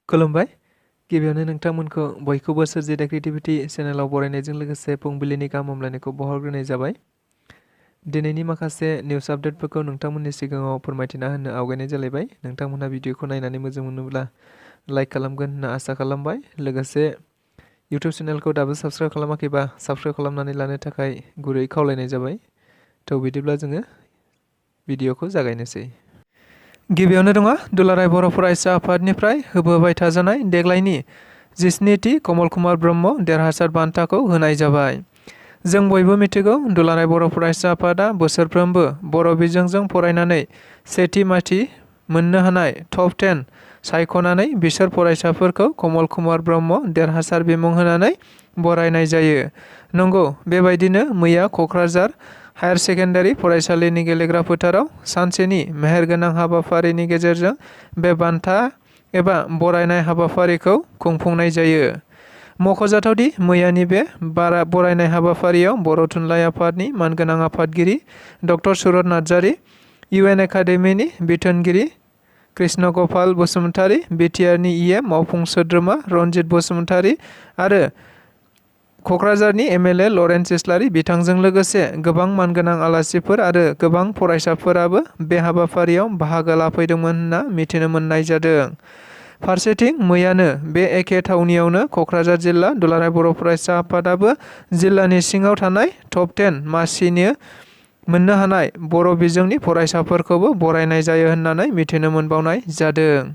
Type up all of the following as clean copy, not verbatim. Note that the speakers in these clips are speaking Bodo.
खुलुमबाय गिबियावनो नोंथांमोनखौ बयखौबो सोरजिदा क्रिएटिभिटी चेनेलाव बरायनायजों लोगोसे फुंबिलिनि गाहाम हामलायनायखौ बावहरग्रोनाय जाबाय। दिनैनि माखासे निउस आपडेटफोरखौ नोंथांमोननि सिगाङाव फोरमायथिना होनो आवगायनाय जालायबाय। नोंथांमोनहा भिडिअखौ नायनानै मोजां मोनोब्ला लाइक खालामगोन होनना आसा खालामबाय। लोगोसे इउटिउब चेनेलखौ दाबो साबस्क्राइब खालामाखैबा साबस्क्राइब खालामनानै लानो थाखाय गुरै खावलायनाय जाबाय। थ' बिदिब्ला जोङो भिडिअखौ जागायनोसै। गिबियावनो दङ दुलाराय बर' फरायसा आफादनिफ्राय होबोबाय थाजानाय देग्लायनि 17थि कमल कुमार ब्रह्म देरहासार बान्थाखौ होनाय जाबाय। जों बयबो मिथिगौ दुलाराय बर' फरायसा आफादा बोसोरफ्रोमबो बर' बिजोंजों फरायनानै सेथि माथि मोननो हानाय टप 10 सायख'नानै बिसोर फरायसाफोरखौ कमल कुमार ब्रह्म देरहासार बिमुं होनानै बरायनाय जायो। नंगौ, बेबायदिनो मैया क'क्राझार हायार सेकेन्डारि फरायसालिनि गेलेग्रा फोथाराव सानसेनि मेहेरगोनां हाबाफारिनि गेजेरजों बे बान्था एबा बरायनाय हाबाफारिखौ खुंफुंनाय जायो। मख'जाथावदि मैयानि बे बरायनाय हाबाफारियाव बर' थुनलाइ आफादनि मानगोनां आफादगिरि डक्टर सुरत नार्जारि, UN एकाडेमिनि बिथोनगिरि कृष्ण गपाल बसुमतारी, बिटिआरनि EM मावफुं सोद्रोमा रनजित बसुमतारी आरो क'क्राझारनि MLA लरेन्स इस्लारि बिथांजों लोगोसे गोबां मानगोनां आलासिफोर आरो गोबां फरायसाफोराबो बे हाबाफारियाव बाहागो लाफैदोंमोन होनना मिथिनो मोननाय जादों। फारसेथिं मैयानो बे एखे थावनियावनो क'क्राझार जिल्ला दुलाराय बर' फरायसा आफादाबो जिल्लानि सिङाव थानाय टप 10 मासिनि मोननो हानाय बर' बिजोंनि फरायसाफोरखौबो बरायनाय जायो होननानै मिथिनो मोनबावनाय जादों।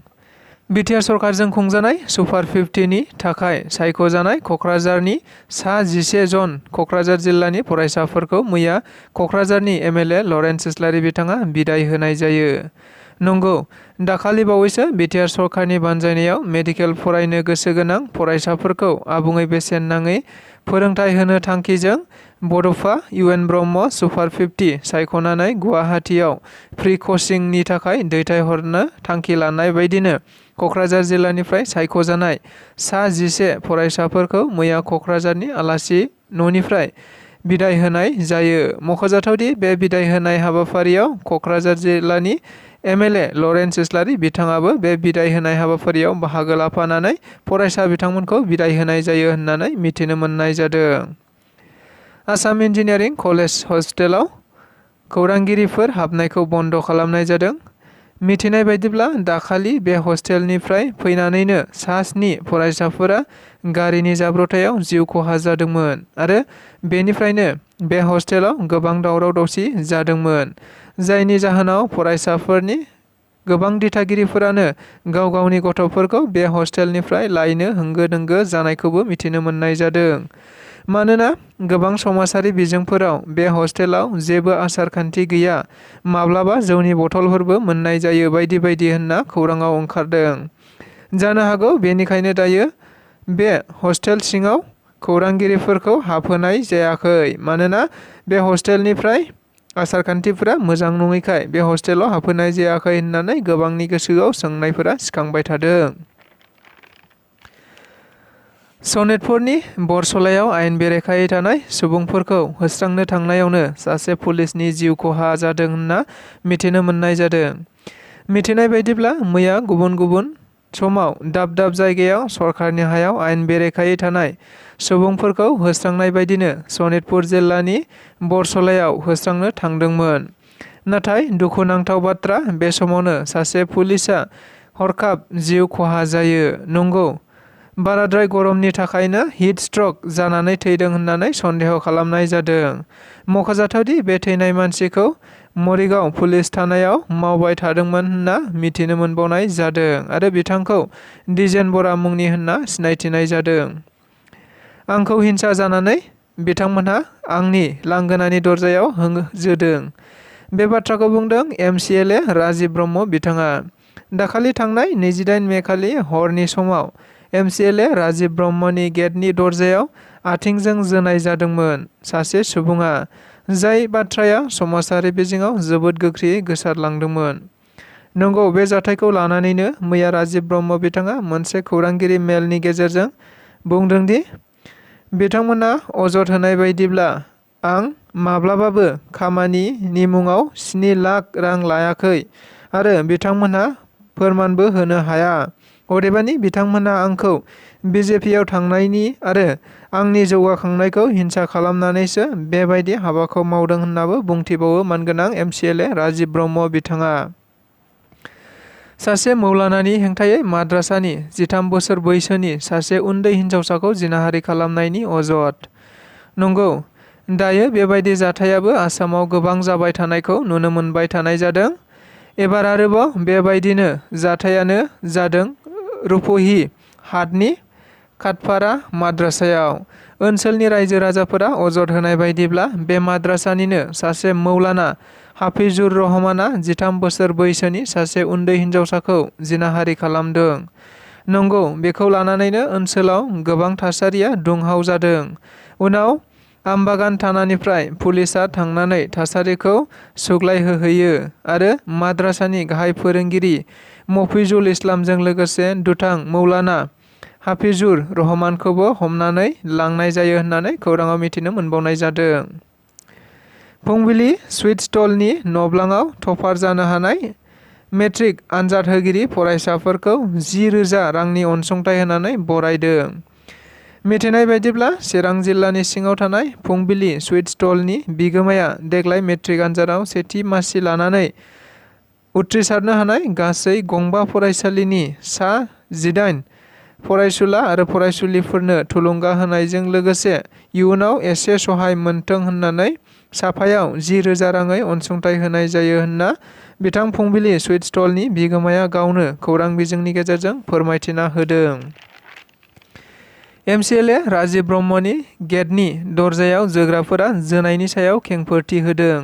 बिटिआर सरकारजों खुंजानाय सुपार 50नि थाखाय सायख'जानाय क'क्राझारनि सा 11 जन क'क्राझार जिल्लानि फरायसाफोरखौ मैया क'क्राझारनि MLA लरेन्स इस्लारि बिथाङा बिदाय होनाय जायो। नंगौ, दाखालि बावैसो बिटिआर सरकारनि बानजायनायाव मेडिकेल फरायनो गोसो गोनां फरायसाफोरखौ आबुङै बेसेन नाङै फोरोंथाय होनो थांखिजों बड'फा UN ब्रह्म सुपार 50 सायख'नानै गुवाहाटीआव फ्रि कचिंनि थाखाय दैथायहरनो थांखि लानाय बायदिनो क'क्राझार जिल्लानिफ्राय सायख'जानाय सा 11 फरायसाफोरखौ मैया क'क्राझारनि आलासि न'निफ्राय बिदाय होनाय जायो। मख'जाथावदि बे बिदाय होनाय हाबाफारियाव क'क्राझार जिल्लानि MLA लरेन्स इस्लारि बिथाङाबो बे बिदाय होनाय हाबाफारियाव बाहागो लाफानानै फरायसा बिथांमोनखौ बिदाय होनाय जायो होननानै मिथिनो मोननाय जादों। आसाम इन्जिनियारिं कलेज हस्टेलाव खौरांगिरिफोर हाबनायखौ बन्द' खालामनाय जादों। मिथिनाय बायदिब्ला दाखालि बे हस्टेलनिफ्राय फैनानैनो सा 7 फरायसाफोरा गारिनि जाब्रबथायाव जिउ खहा जादोंमोन आरो बेनिफ्रायनो बे हस्टेलाव गोबां दावराव दावसि जादोंमोन, जायनि जाहोनाव फरायसाफोरनि गोबां दिथागिरिफोरानो गाव गावनि गथ'फोरखौ बे हस्टेलनिफ्राय लायनो होंगो दोंगो जानायखौबो मिथिनो मोननाय जादों। मानोना गोबां समाजारि बिजोंफोराव बे हस्टेलाव जेबो आसार खान्थि गैया, माब्लाबा जौनि बथलफोरबो मोननाय जायो बायदि बायदि होनना खौराङाव ओंखारदों। जानो हागौ बेनिखायनो दायो बे हस्टेल सिङाव खौरांगिरिफोरखौ हाबहोनाय जायाखै, मानोना बे हस्टेलनिफ्राय आसार खान्थिफोरा मोजां नङैखाय बे हस्टेलाव हाबहोनाय जायाखै होननानै गोबांनि गोसोआव सोंनायफोरा सिखांबाय थादों। सनितपुरनि बरसलायाव आयेन बेरेखायै थानाय सुबुंफोरखौ होस्रांनो थांनायावनो सासे पुलिसनि जिउ खहा जादों होनना मिथिनो मोननाय जादों। मिथिनाय बायदिब्ला मैया गुबुन गुबुन समाव दाब दाब जायगायाव सरकारनि हायाव आयेन बेरेखायै थानाय सुबुंफोरखौ होस्रांनाय बायदिनो सनितपुर जिल्लानि बरसलायाव होस्रांनो थांदोंमोन। नाथाय दुखुनांथाव बाथ्रा, बे समावनो सासे पुलिसआ हरखाब जिउ खहा जायो। नंगौ, बाराद्राय गरमनि थाखायनो हिट स्ट्रक जानानै थैदों होननानै सन्देह खालामनाय जादों। मख'जाथावदि बे थैनाय मानसिखौ मरिगाव पुलिस थानायाव मावबाय थादोंमोन होनना मिथिनो मोनबावनाय जादों आरो बिथांखौ दिजेन बरा मुंनि होनना सिनायथिनाय जादों। आंखौ हिंसा जानानै बिथांमोनहा आंनि लांगोनानि दरजायाव जोदों। बे बाथ्राखौ बुंदों MCLA राजिब ब्रह्म बिथाङा। दाखालि थांनाय 28 मे खालि हरनि समाव MCLA राजिब ब्रह्मनि गेटनि दरजायाव आथिंजों जोनाय जादोंमोन सासे सुबुङा, जाय बाथ्राया समाजारि बिजोङाव जोबोद गोख्रैयै गोसारलांदोंमोन। नंगौ, बे जाथायखौ लानानैनो मैया राजिब ब्रह्म बिथाङा मोनसे खौरांगिरि मेलनि गेजेरजों बुंदों दि बिथांमोना अजद होनाय बायदिब्ला आं माब्लाबाबो खामानिनि मुङाव 7 लाख रां लायाखै आरो बिथांमोनहा फोरमानबो होनो हाया। अदेबानि बिथांमोनहा आंखौ बिजेपिआव थांनायनि आरो आंनि जौगाखांनायखौ हिंसा खालामनानैसो बेबायदि हाबाखौ मावदों होन्नाबो बुंथिबावो मानगोनां एमसिएलए राजिब ब्रह्म बिथाङा। सासे मौलानानि हेंथायै माद्रासानि 13 बोसोर बैसोनि सासे उन्दै हिन्जावसाखौ जिनाहारि खालामनायनि अजद। नंगौ, दायो बेबायदि जाथायाबो आसामाव गोबां जाबाय थानायखौ नुनो मोनबाय थानाय जादों। एबार आरोबाव बेबायदिनो जाथायानो जादों रुपही हाटनि खाटपारा माद्रासायाव। ओनसोलनि रायजो राजाफोरा अजद होनाय बायदिब्ला बे माद्रासानिनो सासे मौलाना हाफिजुर रहमाना 13 बोसोर बैसोनि सासे उन्दै हिन्जावसाखौ जिनाहारि खालामदों। नंगौ, बेखौ लानानैनो ओनसोलाव गोबां थासारिया दुंहाव जादों। उनाव आमबागान थानानिफ्राय पुलिसआ थांनानै थासारिखौ सुग्लायहोहैयो आरो माद्रासानि गाहाय फोरोंगिरि मफिजुल इस्लामजों लोगोसे दुथां मौलाना हाफिजुर रहमानखौबो हमनानै लांनाय जायो होननानै खौराङाव मिथिनो मोनबावनाय जादों। फुंबिलि सुइट स्टलनि नब्लाङाव टपार जानो हानाय मेट्रिक आनजाद होगिरि फरायसाफोरखौ 10,000 रांनि अनसुंथाइ होनानै बरायदों। मिथिनाय बायदिब्ला चिरां जिल्लानि सिङाव थानाय फुंबिलि सुइट स्टलनि बिगोमाया देग्लाय मेट्रिक आनजादाव सेथि मासि लानानै उथ्रिसारनो हानाय गासै गंबा फरायसालिनि सा 18 फरायसुला आरो फरायसुलिफोरनो थुलुंगा होनायजों लोगोसे इयुनाव एसे सहाय मोनथों होननानै साफायाव 10,000 राङै अनसुंथाइ होनाय जायो होनना बिथां फुंबिलि सुइट स्टलनि बिगोमाया गावनो खौरां बिजोंनि गेजेरजों फोरमायथिना होदों। एमसिएलए राजिब ब्रह्मनि गेटनि दरजायाव जोग्राफोरा जोनायनि सायाव खेंफोरथि होदों।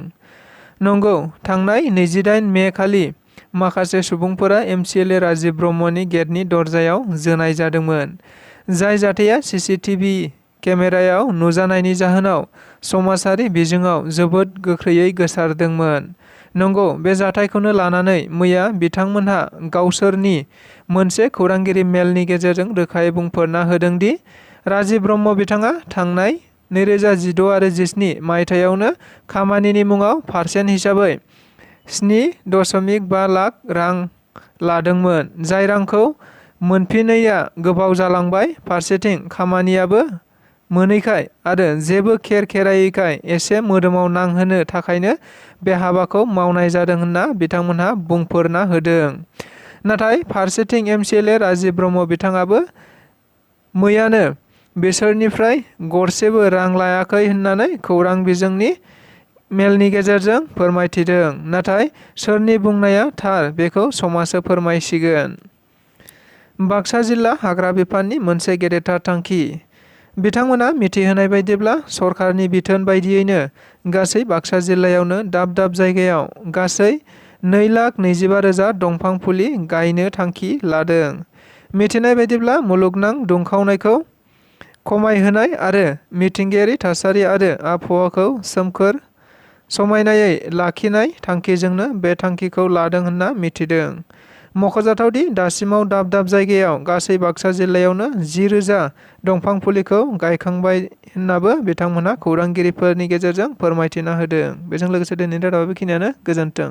नंगौ, थांनाय 28 मे खालि माखासे सुबुंफोरा एमसिएलए राजिब ब्रह्मनि गेटनि दरजायाव जोनाय जादोंमोन। जाय जाथाया सीसीटीवी केमेरायाव नुजानायनि जाहोनाव समाजारि बिजोङाव जोबोद गोख्रैयै गोसारदोंमोन। नंगौ, बे जाथायखौनो लानानै मैया बिथांमोनहा गावसोरनि मोनसे खौरांगिरि मेलनि गेजेरजों रोखायै बुंफोरना होदों दि राजिब ब्रह्म बिथाङा थांनाय 2016 आरो 17 मायथाइयावनो खामानिनि मुङाव पारसेन्ट हिसाबै 7.5 लाख रां लादोंमोन। जाय रांखौ मोनफिनैया गोबाव जालांबाय। फारसेथिं खामानियाबो मोनैखाय आरो जेबो खेर खेरायैखाय एसे मोदोमाव नांहोनो थाखायनो बे हाबाखौ मावनाय जादों होनना बिथांमोनहा बुंफोरना होदों। नाथाय फारसेथिं एमसिएलए राजिब ब्रह्म बिथाङाबो मैयानो बिसोरनिफ्राय गरसेबो रां लायाखै होननानै खौरां बिजोंनि मेलनि गेजेरजों फोरमायथिदों। नाथाय सोरनि बुंनाया थार बेखौ समाजो फोरमायसिगोन। बाक्सा जिल्ला हाग्रा बिफाननि मोनसे गेदेरथार थांखि। बिथांमोना मिथिहोनाय बायदिब्ला सरकारनि बिथोन बायदियैनो गासै बाक्सा जिल्लायावनो दाब दाब जायगायाव गासै 2,25,000 दंफां फुलि गायनो थांखि लादों। मिथिनाय बायदिब्ला मुलुगनां दुंखावनायखौ खमायहोनाय आरो मिथिंगायारि थासारि आरो आबहावाखौ सोमखोर समायनायै लाखिनाय थांखिजोंनो बे थांखिखौ लादों होनना मिथिदों। मख'जाथावदि दासिमाव दाब दाब जायगायाव गासै बाक्सा जिल्लायावनो 10,000 दंफां फुलिखौ गायखांबाय होननाबो बिथांमोनहा खौरांगिरिफोरनि गेजेरजों फोरमायथिना होदों। बेजों लोगोसे दिनैनि रादाबा बेखिनियानो। गोजोन्थों।